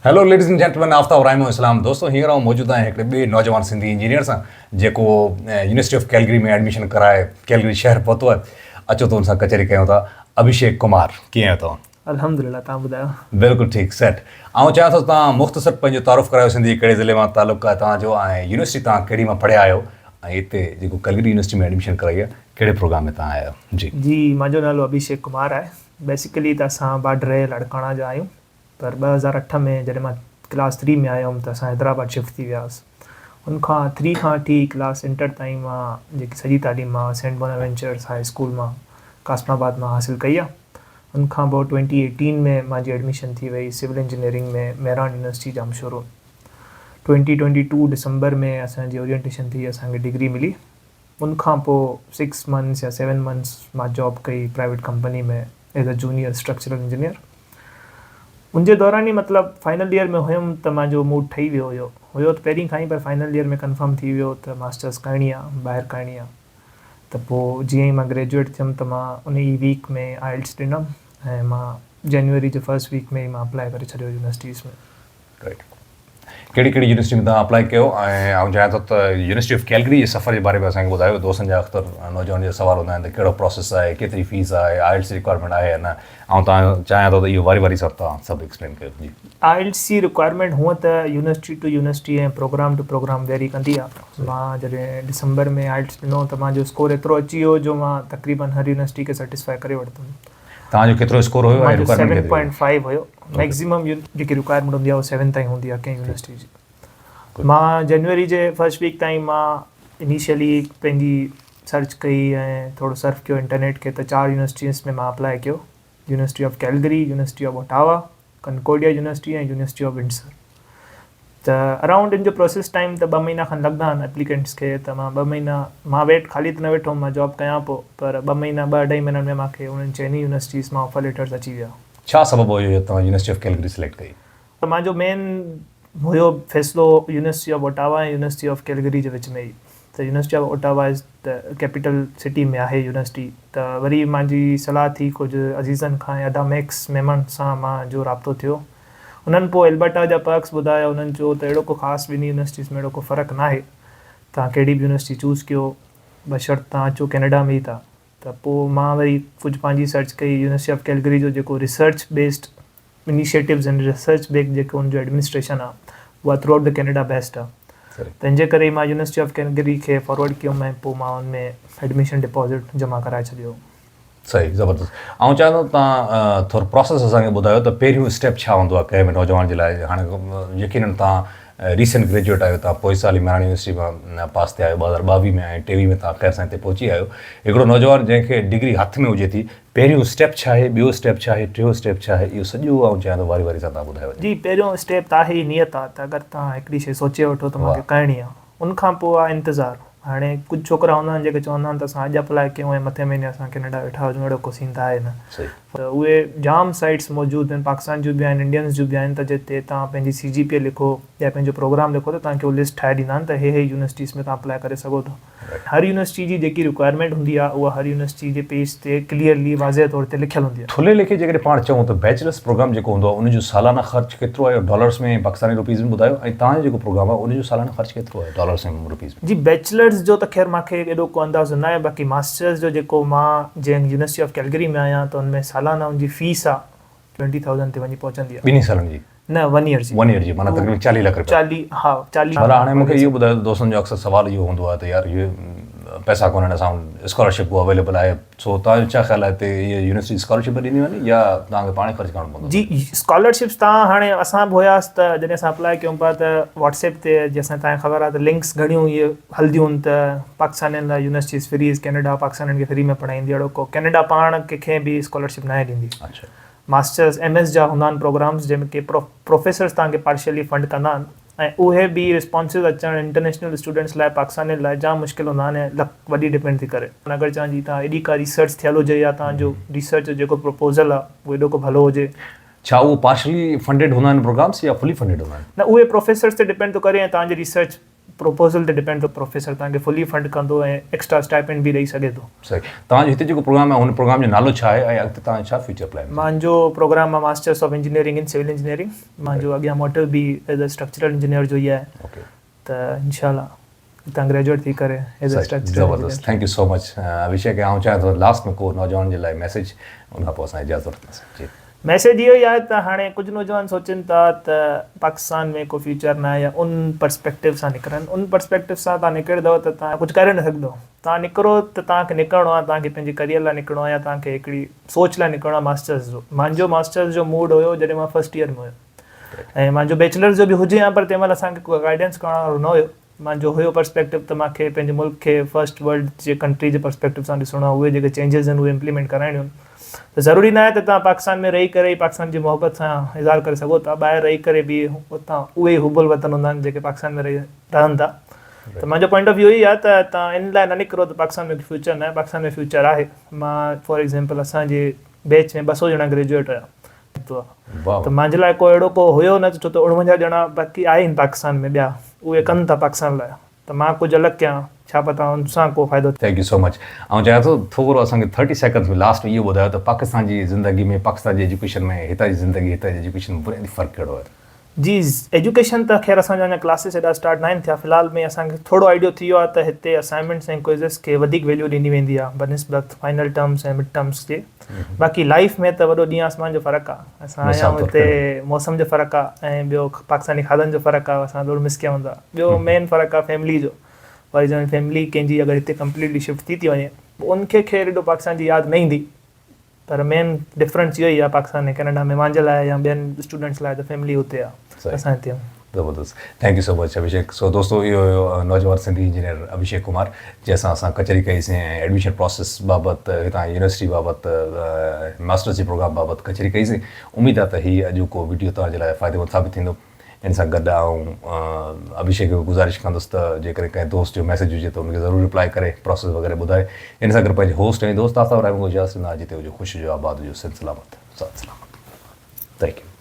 Hello ladies and gentlemen Aftab Rahimo Islam دوستو هينئر آئون موجود آهيان هڪڙي ٻئي نوجوان سنڌي انجنيئر سان جيڪو يونيورسٽي آف ڪيلگري ۾ ايڊميشن ڪرائي ڪيلگري شهر پهتو آهي اچو ته ان سان ڪچهري ڪيون ٿا اڀيشيڪ ڪمار ڪيئن آهيو توهان؟ الحمدلله توهان ٻڌايو. بلڪل ٺيڪ سيٽ آئون چاهيان ٿو توهان مختصر پنهنجو تعارف ڪرايو سنڌ جي ڪهڙي ضلعي مان تعلق آهي توهان جو ۽ يونيورسٽي توهان ڪهڙي مان پڙهيا آهيو ۽ هتي جيڪو ڪيلگري يونيورسٽي ۾ ايڊميشن ڪرائي آهي ڪهڙي پروگرام ۾ توهان آيا آهيو جي. جي منهنجو نالو اڀيشيڪ ڪمار آهي بيسيڪلي ته اسان باڊري لاڙڪاڻا جا آهيون پر 2008 ۾ جڏهن مان ڪلاس ٿري ۾ آيو هيم ته اسان حيدرآباد شفٽ ٿي ويا هئس. ان کان ٿري کان وٺي ڪلاس انٽر تائين مان جيڪي سڄي تعليم مان سينٽ بوناوينچرس هاء اسڪول مان قاسم آباد مان حاصل ڪئي آ. ان کان پوء ٽوئنٽي ايٽين ۾ مانجي ايڊميشن ٿي وئي civil engineering ۾ Mehran university Jamshoro. 2022 December ۾ اسان جي اورينٽيشن ٿي اسان کي ڊگري ملي. ان کان پوء سڪس منٿس يا سيون منٿس مان جاب ڪئي private company ۾ as a junior structural engineer. ان جي دوران ئي مطلب فائنل ايئر ۾ هيم ته مانجو موڊ ٺهي ويو هيو. هيو ته پهرين کان ئي پر فائنل ايئر ۾ ڪنفرم ٿي ويو ته ماسٽرس ڪرڻي آ ٻاهر ڪرڻي آ ته پوء جيئن ئي مان گريجوئيٽ ٿيم ته مان ان ئي ويڪ ۾ آئلٽس ڏنم ۽ مان جنوري جي فرسٽ ويڪ ۾ ئي مان اپلائي ڪري ڇڏيو يونيورسٽيز ۾. رائيٽ ڪهڙي ڪهڙي يونيورسٽي ۾ توهان اپلائي ڪيو ۽ آئون چاهيان ٿو ته يونيورسٽي آف ڪيلگري جي سفر جي باري ۾ اسان کي ٻڌايو دوستن جا اڪثر نوجوانن جا سوال هوندا آهن ته ڪهڙو پروسيس آهي ڪيتري فيس آهي آئلٽس جي رڪوائرمينٽ آهي يا نه آئون توهان چاهيان ٿو ته اهو واري واري سان توهان سڀ ايڪسپلين ڪيو جي. آئلٽس جي رڪوائرمينٽ هونء ته university to university ۽ programme to programme vary ڪندي آهي مان جڏهن ڊسمبر ۾ آئلٽس ڏنو ته مانجو اسڪور ايترو اچي ويو جو مان تقريبن هر يونيورسٽي کي سيٽسفائي ڪري ورتم. توهان جو ڪيترو اسڪور هيو ۽ رڪوائرمينٽ ڪيتري هئي؟ 7.5 هيو ميڪسيمم جيڪي رڪوائرمينٽ هوندي آهي اها 7 تائين هوندي آهي ڪنهن يونيورسٽي جي. مان جنوري جي فرسٽ ويڪ تائين مان انيشلي پنهنجي سرچ ڪئي ۽ ٿورو سرف ڪيو انٽرنيٽ کي ته چار يونيورسٽيز ۾ مان اپلائي ڪيو university of Calgary, university of Ottawa, Concordia university ۽ university of Windsor ته اراونڊ ان جو پروسيس ٽائيم ته ٻه مهينا کن لڳندا آهن اپليڪنٽس کي ته مان ٻه مهينا مان ويٽ خالي ته نه ويٺو هوم مان جاب ڪيان پيو پر ٻه مهينا ٻه اڍائي مهينن ۾ مانکي انهن چئني يونيورسٽيز مان آفر ليٽرز اچي ويا. ڇا سبب هيو جو توهان يونيورسٽي آف ڪيلگري سليڪٽ ڪئي؟ مانجو مين هيو فيصلو university of Ottawa ۽ university of Calgary جي وچ ۾ ئي ته university of Ottawa is the capital city ۾ آهي يونيورسٽي ته وري مانجي صلاح ٿي ڪجهه عزيزن کان ۽ ادا ميڪس ميمڻ سان مان جو رابطو ٿيو انهن پوء البرٽا جا پرڪس ٻڌايا انهن چيو ته اهڙو ڪو خاص ٻنهي يونيورسٽيز ۾ اهڙو ڪو فرق ناهي توهان ڪهڙي به يونيورسٽي چوز ڪيو بشرط توهان اچو ڪينيڊا ۾ ئي ٿا ته پوء مان وري ڪجهه پنهنجي سرچ ڪئي يونيورسٽي آف ڪيلگري جو جيڪو research based initiatives ۽ research back جيڪو ان جو ايڊمنسٽريشن آ اها through out the Canada best آ تنهن جي ڪري مان يونيورسٽي آف ڪيلگري کي فارورڊ ڪيم ۽ پوء مان ان ۾ ايڊميشن ڊپازٽ جمع ڪرائي ڇڏيو. صحيح زبردست آئون چاهيان ٿو توهان ٿورو پروسيس اسان کي ٻڌايو ته پهريون اسٽيپ ڇا هوندو آهي ڪنهن به نوجوان جي لاء هاڻي يقينن توهان ريسنٽ گريجوئيٽ آهيو توهان پوئين سال ئي مهراڻ يونيورسٽي مان پاس ٿيا آهيو 2022 ۾ ۽ 23 ۾ توهان خير سان هتي پهچي آهيو هڪڙو نوجوان جنهن کي ڊگري هٿ ۾ هجي ٿي پهريون اسٽيپ ڇا آهي، ٻيو اسٽيپ ڇا آهي، ٽيون اسٽيپ ڇا آهي، اهو سڄو آئون چاهيان ٿو واري واري سان توهان ٻڌايو وڃي. جي پهريون اسٽيپ ته آهي ئي نيت آ ته اگر توهان هڪڙي شيء سوچي وٺو ته مونکي ڪرڻي آ ان کان پوء آ انتظار. هاڻي ڪجهه ڇوڪرا هوندا آهن جيڪي چوندا آهن ته اسان اڄ اپلاء ڪيون ۽ مٿين مهيني اسان ڪينيڊا ويٺا هجون اهڙو ڪو سين ته آهي نه. ته اهي جام سائيٽس موجود آهن پاڪستان جون به آهن انڊينز جون به آهن ته جتي توهان پنهنجي سي جي پي اي لکو يا پنهنجو پروگرام لکو ته توهان کي هو لسٽ ٺاهي ڏيندا آهن ته هي هي يونيورسٽيز ۾ توهان اپلاء ڪري سگهو ٿا. هر يونيورسٽي جي جيڪي رڪوائرمينٽ هوندي آهي اها هر يونيورسٽي جي پيج تي ڪليئرلي واضح طور تي لکيل هوندي آهي. ٿلهي ليکي جيڪڏهن پاڻ چئون ته بيچلرس پروگرام جيڪو هوندو آهي ان جو سالانه خرچ ڪيترو آهي ڊالرس ۾ ۽ پاڪستاني روپيز ۾ ٻڌايو ۽ توهان جو جيڪو پروگرام آهي ان جو سالانه خرچ ڪيترو آهي ڊالرس ۽ روپيز ۾. جي بيچلرس جو ته خير مان کي ايڏو ڪو اندازو ناهي باقي ماسٽرس جو جيڪو مان جنهن يونيورسٽي آف ڪيلگري ۾ آهيان ته ان ۾ سالانه ان جي فيس آهي ٽوئنٽي ٿائوزنڊ تي وڃي پهچندي آهي. ٻنهي سالن جي؟ نه ون ايئر جي. ون ايئر جي معنيٰ تقريبن چاليهه لک رپيا. چاليهه ها چاليهه. ڀلا هاڻي مونکي اهو ٻڌايو ته دوستن جو اڪثر سوال اهو هوندو آهي ته يار اهي پئسا ڪونهن اسان وٽ اسڪالرشپ ڪو اويليبل آهي سو توهان جو ڇا خيال آهي ته اهي يونيورسٽي اسڪالرشپ به ڏينديون آهن يا توهان کي پاڻ ئي خرچ ڪرڻو پوندو؟ جي اسڪالرشپس توهان هاڻي اسان به هياس ته جڏهن اسان اپلاء ڪيون پيا ته واٽس ايپ تي جي اسان توهان کي خبر آهي ته لنڪس گهڻيون اهي هلنديون آهن ته پاڪستانين لاء يونيورسٽيز فري ڪينيڊا پاڪستانين کي فري ۾ پڙهائيندي اهڙو ڪو ڪينيڊا پاڻ ڪنهن کي به اسڪالرشپ ناهي ڏيندي. اڇا. ماسٽرس ايم ايس جا هوندا آهن پروگرامز جنهن ۾ ڪي پروفيسرز توهان کي پارشلي فنڊ ڪندا آهن ۽ اهي به رسپانسز اچڻ انٽرنيشنل اسٽوڊنٽس لاء پاڪستانين لاء جام مشڪل هوندا آهن ۽ لڪ وڏي ڊپينڊ ٿي ڪري. اگر چوان جي توهان ايڏي ڪا ريسرچ ٿيل هجي يا توهان جو ريسرچ جو جيڪو پروپوزل آهي اهو ايڏو ڪو ڀلو هجي. ڇا اهو پارشلي فنڊيڊ هوندا آهن پروگرامز يا فلي فنڊيڊ هوندا آهن؟ نه اهي پروفيسرز تي ڊپينڊ ٿو ڪري ۽ توهان جي ريسرچ. پروپوزل تي ڊپينڊ ٿو پروفيسر توهان کي فلي فنڊ ڪندو ۽ ايڪسٽرا اسٽائپينڊ به ڏئي سگهي ٿو. صحيح توهان جو هتي جيڪو پروگرام آهي ان پروگرام جو نالو ڇا آهي ۽ اڳتي توهان جو ڇا فيوچر پلان آهي؟ مانجو پروگرام آهي masters of engineering in civil engineering مانجو اڳيان موٽو به ايز اي اسٽرڪچرل انجنيئر جو ئي آهي ته انشاء الله هتان گريجوئيٽ ٿي ڪري ايز اي اسٽرڪچرل زبردست thank you so much Abhishek آئون چاهيان ٿو لاسٽ ۾ ڪو نوجوان جي لاء ميسيج ان کان پوء اسان اجازت وٺنداسين جي. ميسيج اهو ئي آهي ته هاڻي ڪجهه نوجوان سوچين ٿا ته پاڪستان ۾ ڪو فيوچر ناهي يا ان پرسپيڪٽو سان نڪرن ان پرسپيڪٽو سان توهان نڪرندؤ ته توهان ڪجهه ڪري نه سگهندؤ توهان نڪرو ته توهان کي نڪرڻو آهي توهان کي پنهنجي ڪريئر لاء نڪرڻو آهي يا توهان کي هڪڙي سوچ لاء نڪرڻو آهي ماسٽرز جو مانجو ماسٽرز جو موڊ هيو جڏهن مان فرسٽ ايئر ۾ هيم ۽ مانجو بيچلرز جو به هجي ها پر تنهن مهل اسان کي ڪو گائيڊنس ڪرڻ وارو نه هيو مانجو هيو پرسپيڪٽو ته مان کي پنهنجي ملڪ کي فرسٽ ورلڊ جي ڪنٽري جي پرسپيڪٽو سان ڏسڻو آهي اهي جيڪي چينجز آهن اهي امپليمينٽ ڪرائڻيون آهن ته ضروري ناهي ته توهان پاڪستان ۾ رهي ڪري ئي پاڪستان جي محبت سان اظهار ڪري سگهو ٿا ٻاهر رهي ڪري به اتان اهي ئي حب الوطن هوندا آهن جيڪي پاڪستان ۾ رهي رهن ٿا ته مانجو پوائنٽ آف ويو اهو ئي آهي ته توهان ان لاء نه نڪرو ته پاڪستان ۾ فيوچر ناهي پاڪستان ۾ فيوچر آهي مان فار ايگزامپل اسان جي بيچ ۾ 200 ڄڻا گريجوئيٽ هيا نڪتو آ ته مانجي لاء ڪو اهڙو ڪو هيو نه ڇو ته 49 ڄڻا باقي آهن پاڪستان ۾ ٻيا اهي ڪن ٿا پاڪستان لاء ته مان ڪجهه الڳ ڪيان ڇا پتا ان سان ڪو فائدو ٿئي. Thank you so much آئون چاهيان ٿو ٿورو اسان کي ٿرٽي سيڪنڊز ۾ لاسٽ ۾ اهو ٻڌايو ته پاڪستان جي زندگي ۾ پاڪستان جي ايجوڪيشن ۾ هتان جي زندگي هتان جي ايجوڪيشن ۾ بنيادي فرق ڪهڙو آهي. جي ايجوڪيشن ته خير اسان جا اڃا ڪلاسز ايڏا اسٽارٽ ناهن ٿيا في الحال ۾ اسان کي ٿورو آئيڊيو ٿي ويو آهي ته هتي اسائنمينٽس ۽ ڪوئزز کي وڌيڪ ويليو ڏني ويندي آهي بنسبت فائنل ٽرمس ۽ مڊ ٽرمس جي باقي لائيف ۾ ته وڏو ڏينهن آسمان جو فرق آهي اسان آيا آهيون هتي موسم جو فرق آهي ۽ ٻيو پاڪستاني کاڌن جو فرق آهي اسان ضرور مس ڪيا هوندا ٻيو مين فرق آهي فيملي جو فار ايگزامپل فيملي ڪنهن جي اگر هتي ڪمپليٽلي شفٽ ٿي ٿي وڃي ان کي خير ايڏو پاڪستان جي ياد نه ايندي پر مين ڊفرنس اهو ئي آهي پاڪستان ۽ ڪينيڊا ۾ مانجي لاء يا ٻين اسٽوڊنٽس لاء ته فيملي هتي آهي اسان هتي آهيون. زبردست thank you so much Abhishek سو دوستو اهو هيو نوجوان سنڌي انجنيئر اڀيشيڪ ڪمار جنهن سان اسان ڪچهري ڪئي سين ۽ ايڊميشن پراسيس بابت هتان يونيورسٽي بابت ماسٽرس جي پروگرام بابت ڪچهري ڪئي سين اميد آهي ته هي اڄوڪو وڊيو توهان جي لاء فائديمند ثابت ٿيندو. ان سان گڏ آئون اڀيشيڪ کي به گذارش ڪندس ته جيڪڏهن ڪنهن دوست جو ميسيج هجي ته ان کي ضرور رپلائي ڪري پراسيس وغيره ٻڌائي. ان سان گڏ پنهنجي هوسٽ ۽ دوست آفتاب راهمون کي اجازت ڏيندا جتي هجو خوش هجو آباد هجو سنڌ سلامت ساٿ سلامت thank you.